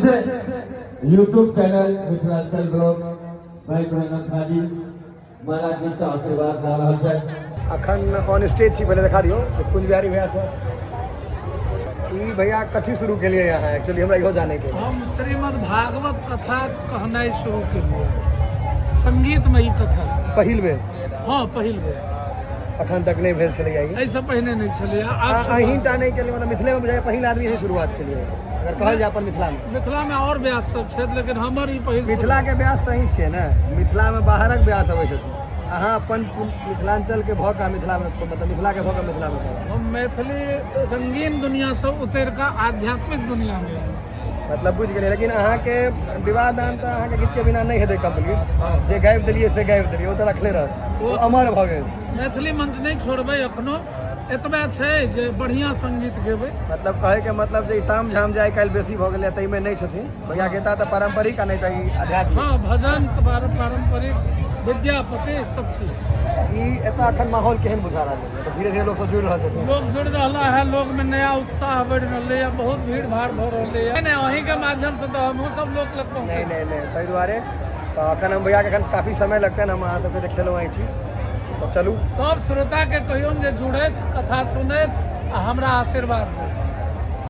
YouTube channel Mithilanchal blog भाई प्रेमनाथ झा जी महाराज जी से आशीर्वाद ला रहल छथि। अखन ऑन स्टेज छी, पहिले देखा दियौ जे कुंज बिहारी भैया से ई भैया कथी शुरू केलियै अहाँ? एक्चुअली हमरा इहो जानै के। हम श्रीमद् भागवत कथा कहनाइ शुरू केलियै, संगीतमे ई कथा पहिल बेर? हँ, पहिल बेर। अखन तक नहि भेल छलैया ई? एहिसँ पहिने नहि छलैया। आब अहीं टा नहि केलियै, मतलब मिथिलेमे बुझाइया पहिल आदमी अहीं शुरुआत केलियै, अगर कहल जाय अपन मिथिलामे। मिथिलामे आओर व्यास सब छथि, लेकिन हमर ई पहिल। मिथिलाके व्यास तऽ अहीं छियै ने। मिथिलामे बाहरक व्यास अबै छथिन, अहाँ अपन मिथिलाञ्चलके भऽ कऽ मिथिलामे, मतलब मिथिलाके भऽ कऽ मिथिलामे कऽ हम मैथिली रंगीन दुनियासँ उतरि कऽ आध्यात्मिक दुनियामे आयल। मतलब बुझि गेलियै, लेकिन अहाँके विवाह दान तऽ अहाँके गीतके बिना नहि हेतै कम्प्लीट। जे गाबि देलियै से गाबि देलियै, ओ तऽ रखले रहत, ओ अमर भऽ गेल छै। मैथिली मंच नहि छोड़बै। एखनो एतबे छै जे बढ़िआँ संगीत गेबै। मतलब कहैके मतलब जे ई ताम झाम जे आइ काल्हि बेसी भऽ गेलै, ताहिमे नहि छथिन भैया। गेता तऽ पारम्परिक आ नहि तऽ ई आध्यात्मिक। हँ, भजन तऽ पारम्परिक, विद्यापति, सब चीज। ई एतऽ अखन माहौल केहन बुझा रहल छै? तऽ धीरे धीरे लोक सब जुड़ि रहल छथिन? लोग जुड़ि रहला है, लोग में नया उत्साह बढ़ि रहलै है, बहुत भीड़ भाड़ भऽ रहलै है। नहि, अहींके माध्यमसँ तऽ हमहूँ सब लोक लग पहुँचै नहि छी। नहि नहि, ताहि दुआरे तऽ अखन हम भैयाके अखन काफी समय लगतनि, हम अहाँ सबके देखेलहुँ ई चीज, तऽ चलू। सब श्रोताके कहियौन जे जुड़थि, कथा सुनथि आ हमरा आशीर्वाद देथि।